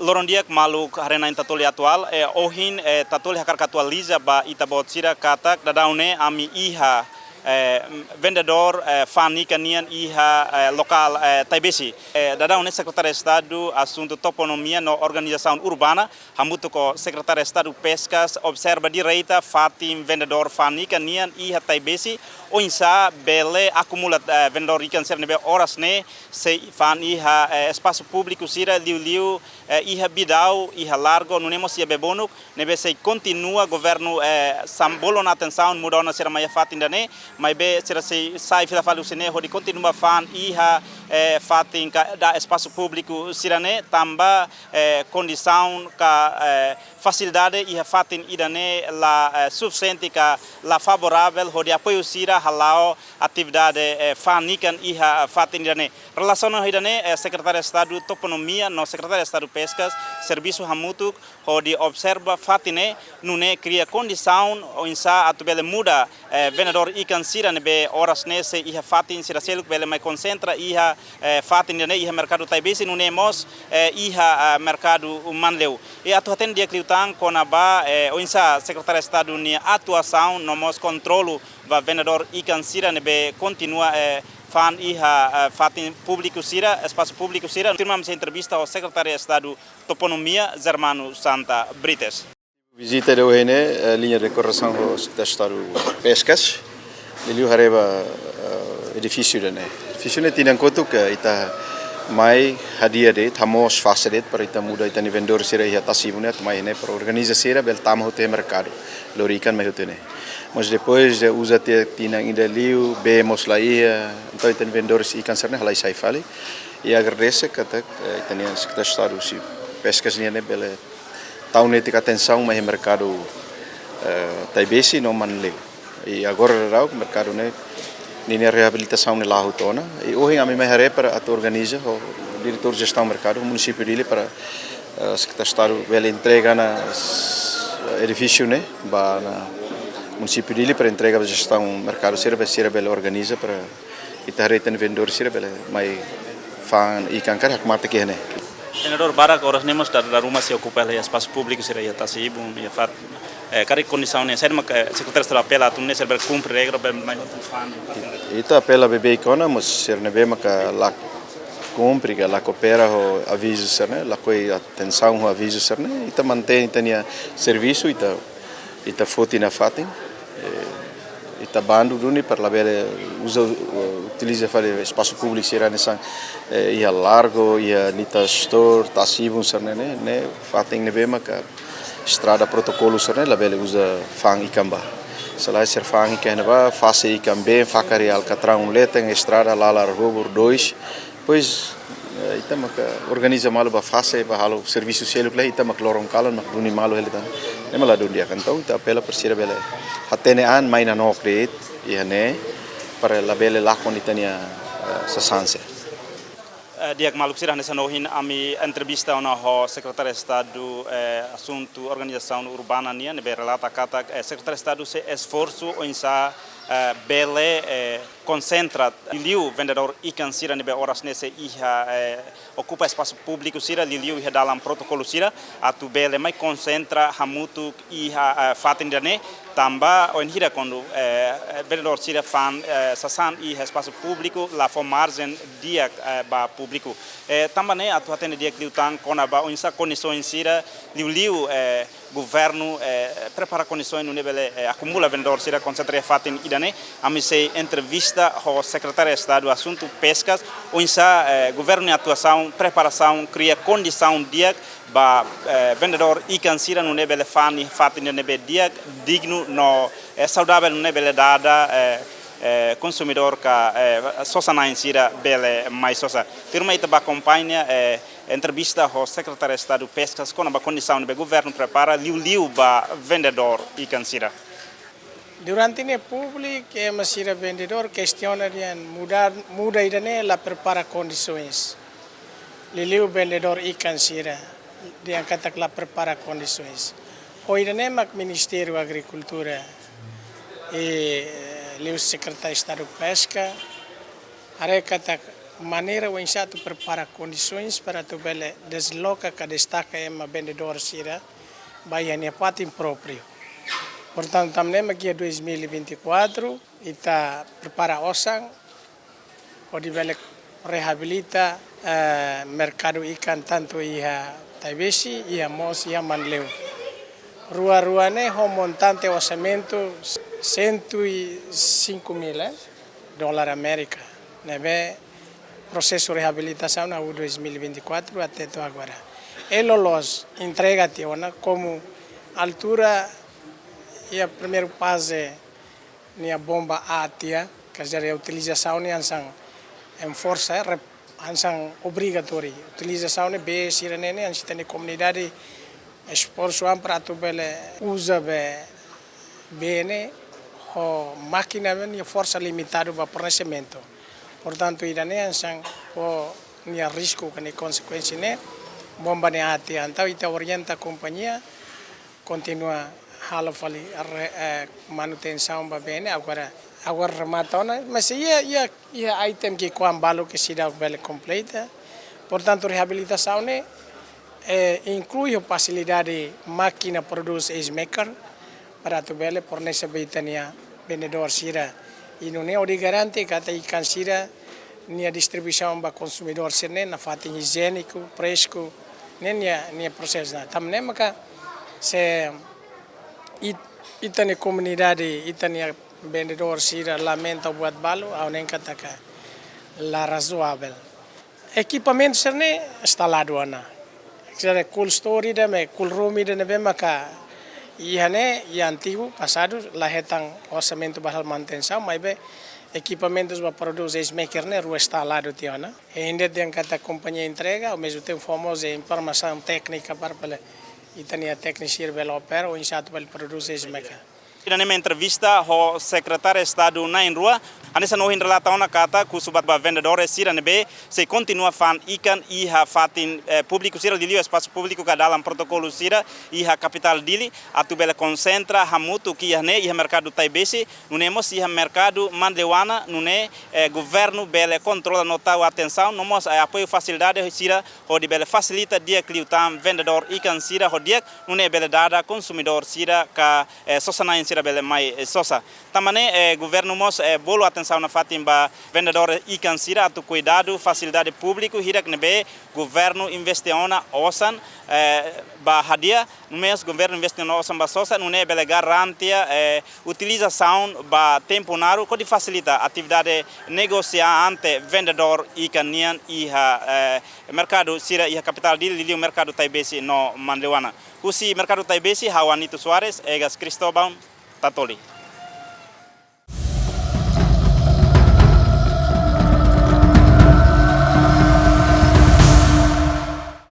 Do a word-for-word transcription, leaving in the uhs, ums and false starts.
Loron di'ak maluk haree-na'in Tatoli Atuál, eh, ohin, eh, Tatoli hakarak atualiza ba ita-boot sira katak daudaun ne'e ami iha, eh, vendedór, eh, fa'an ikan nian iha, eh, lokál, eh, Taibesi. Eh, daudaun ne'e Sekretáriu Estadu Asuntu Toponímia no Organizasaun Urbana hamutuk ho Sekretáriu Estadu Peskas observa direta fatin vendedór fa'an ikan nian iha Taibesi, oinsá bele akumula, eh, vendedór ikan sira ne'ebé oras ne'e sei fa'an iha, eh, espasu públiku sira, liuliu, eh, iha Bidau, iha Largo, nune'e mós iha Bebonuk, ne'ebé sei kontinua governu, eh, sambolo na atensaun muda ona sira mai iha fatin ida-ne'e, maibé sira sei sai fila fali husi ne'e hodi kontinua fa'an iha, eh, fatin ka da'et espasu públiku sira-ne'e, tanba, eh, kondisaun ka, eh, fasilidade iha fatin ida-ne'e la, eh, sufisiente ka la favoravel hodi apoiu sira hala'o atividade, eh, fa'an ikan iha fatin ida-ne'e. Relasiona ho ida-ne'e, eh, Sekretáriu Estadu Toponímia no Sekretáriu Estadu Peskas servisu hamutuk hodi observa fatin ne'e, nune'e kria kondisaun oinsá atu bele muda, eh, vendedór ikan sira ne'ebé oras ne'e sei iha fatin sira seluk bele mai konsentra iha, eh, fatin ida-ne'e iha merkadu Taibesi, nune'e mós, eh, iha, ah, merkadu Manleu. I atu hatene di'ak liután kona-ba, eh, oinsá Sekretáriu Estadu nia atuasaun no mós kontrolu ba vendedór ikan sira ne'ebé kontinua, eh, fa'an iha, eh, fatin públiku sira, espasu públiku sira. Tuirmai ami sei entrevista ho Sekretáriu Estadu Toponímia, Germano Santa Brites. Vizita ida ohin ne'e, eh, liña de koordenasaun ho Sekretáriu Estadu Peskas. Liuliu haree ba, eh, edifísiu ida-ne'e. Edifísiu ne'e tinan kotuk ita mai hadi'a de'it, hamoos fase de'it para ita muda ita-nia vendedór sira iha Tasi-Ibun ne'e atu mai ne'e para organiza sira bele tama hotu iha merkadu. Lori ikan mai hotu ne'e. Mas depois de uza tiha tinan ida liu, bee mós la iha, entaun ita-nia vendedór ikan sira-ne'e halai sai fali. I agradese katak, eh, ita-nia Sekretáriu Estadu husi Peskas nian ne'e bele tau netik atensaun mai merkadu, eh, Taibesi no Manleu. I agora daudaun merkadu ne'e ninia reabilitasaun ne'e la'o tiha ona. I ohin ami mai haree para atu organiza ho diretór jestaun merkadu munisípiu Dili para, eh, Sekretáriu Estadu bele entrega ona, eh, edifísiu ne'e ba munisípiu Dili para entrega ba jestaun merkadu sira, para sira bele organiza para ita haree ita-nia vendedór sira bele mai fa'an ikan karik hakmatek iha ne'e. Vendedór barak oras ne'e mós dala ruma sei okupa hela espasu públiku sira iha Tasi-Ibun, iha fatin. Eh, karik kondisaun ne'e, saida mak, eh, Sekretáriu Estadu apela atu nune'e sira bele kumpre regra, bele mai hotu fa'an. Ita apela beibeik ona, mas sira ne'ebé maka la kumpre ka la koopera ho avizu sira-ne'e, lakohi atensaun ho avizu sira-ne'e, ita mantein ita-nia servisu, ita, ita foti iha fatin. Eh, ita bandu duni para labele uza, eh, utiliza fali espasu públiku sira hanesan, eh, iha Largo, iha Nita Store, Tasi-Ibun sira-ne'e, ne'e, ne'e fatin ne'ebé maka estrada protokolu sira-ne'e labele uza fa'an ikan ba. Se lae sira fa'an ikan ne'ebá, fase ikan been, fakar iha alkatraun leten, estrada lalar hobur dois. Pois, eh, ita maka organiza malu ba fase, ba halo servisu seluk lai, ita mak loron kalan mak duni malu hela tan. Ne'e mak ladún di'ak, entaun ita apela para sira bele hatene an mai nanook de'it iha ne'e para labele lakon ita-nia, eh, sasán sira. Eh, di'ak maluk sira, hanesan ohin ami entrevista ona ho Sekretáriu Estadu, eh, Asuntu Organizasaun Urbana nian, ne'ebé relata katak, eh, Sekretáriu Estadu sei esforsu oinsá, eh, bele, eh, konsentra liuliu vendedór ikan sira ne'ebé oras ne'e sei iha, eh, okupa espasu públiku sira, liuliu iha dalan protokolu sira, atu bele mai konsentra hamutuk iha, eh, fatin ida-ne'e, tanba wainhira kuandu, eh, vendedór sira fa'an, eh, sasán iha espasu públiku, la fó marjen di'ak, eh, ba públiku. Eh, tanba ne'e atu hatene di'ak liután kona-ba oinsá kondisaun sira, liuliu, eh, governu, eh, prepara kondisaun nune'e bele, eh, akumula vendedór sira konsentra iha fatin ida-ne'e, ami sei entrevista ho Sekretáriu Estadu Asuntu Peskas, oinsá, eh, governu nia atuasaun, preparasaun, kria kondisaun di'ak ba, eh, vendedór ikan sira nune'e bele fa'an iha fatin ida ne'ebé di'ak, dignu no, eh, saudavel nune'e bele dada, eh, eh, konsumidór ka, eh, sosa-na'in sira bele mai sosa. Tuirmai ita bá akompaña, eh, entrevista ho Sekretáriu Estadu Peskas kona-ba kondisaun ne'ebé governu prepara liuliu ba vendedór ikan sira. Durante ne'e públiku, ema sira vendedór kestiona dehan muda, muda ida-ne'e la prepara kondisaun. Liuliu vendedór ikan sira dehan katak la prepara kondisaun. Ho ida-ne'e mak Ministériu Agrikultura i, eh, liu Sekretáriu Estadu Peska haree katak Maneira oinsá atu prepara kondisoens para atu bele desloka ka destaka ema vendedór sira ba iha nia fatin própriu. Portantu, tanba ne'e mak iha dois mil e vinte e quatro, ita prepara osan hodi bele reabilita, eh, merkadu ikan tantu iha Taibesi, iha mós iha Manleu. Rua-rua ne'e ho montante orsamentu cento e cinco mil, eh, dolar Amérika. Ne'ebé prosesu reabilitasaun hahú dois mil e vinte e quatro até to'o agora. E loloos entrega tiha ona komu altura iha primeira faze nia bomba A tiha, quer dizer, utilizasaun ne'e hanesan enforsa, eh, rep-, hanesan obrigatóriu. Utilizasaun ne'e bee sira-ne'e, ne'e hanesan ita-nia komunidade esforsu an para atu bele uza bee, bee ne'e ho mákina ne'e nia forsa limitadu ba fornesimentu. Portantu, ida-ne'e hanesan ho nia risku ka nia konsekuénsia ne'e, bomba ne'e A tiha. Entaun, ita orienta kompañia kontinua halo fali re-, eh, manutensaun ba bee ne'e, agora, agora remata ona, mas iha, iha, iha item ki'ikoan balu ke seidauk bele kompleta. Portantu, reabilitasaun ne'e, eh, inklui fasilidade mákina prodús ice maker, para atu bele fornese ba ita-nia vendedór sira. I nune'e hodi garante katak ikan sira nia distribuisaun ba konsumidór sira-ne'e nafatin ijiéniku, fresku, ne'e nia, nia prosesu ona. Tanba ne'e maka se it-, ita-nia komunidade, ita-nia vendedór sira lamenta buat balu, ha'u hanoin katak la razoável. Ekipamentu sira-ne'e instaladu ona. Quer dizer, cold store ida, ne'e cool room ida ne'ebé maka iha ne'e, iha antigu, pasadu, la hetan orsamentu ba halo manutensaun, maibé ekipamentus ba prodús ice maker ne'e rua instaladu tiha ona. E ainda dehan katak kompañia entrega, ao mesmo tempo fó mós informasaun téknika para bele ita-nia tékniku sira bele opera, oinsá atu bele prodús ice maker. Ida-ne'e mak entrevista ho Sekretáriu Estadu na'in-rua, hanesan ohin relata ona katak husu ba, ba vendedór sira ne'ebé sei kontinua fa'an ikan iha fatin, eh, públiku sira, liuliu espasu públiku ka dalan protokolu sira iha kapitál Dili, atu bele konsentra hamutuk iha ne'e, iha merkadu Taibesi, nune'e mós iha merkadu Manleuana, nune'e, eh, governu bele kontrola no tau atensaun, no mós, eh, apoiu fasilidade sira hodi bele fasilita di'ak liután vendedór ikan sira ho di'ak, nune'e bele dada konsumidór sira ka, eh, sosa-na'in sira bele mai, eh, sosa. Tanba ne'e, eh, governu mós, eh, bolu atensaun nafatin ba vendedór ikan sira atu kuidadu fasilidade públiku hirak ne'ebé governu investe ona osan, eh, ba hadi'a, no mós governu investe ona osan ba sosa, nune'e bele garante, eh, utilizasaun ba tempu naruk hodi fasilita atividade negosiante vendedór ikan nian iha, eh, merkadu sira iha kapitál Dili, liuliu merkadu Taibesi no Manleuana. Husi merkadu Taibesi, ha'u Anito Soares, Egas Cristóvão, Tatoli.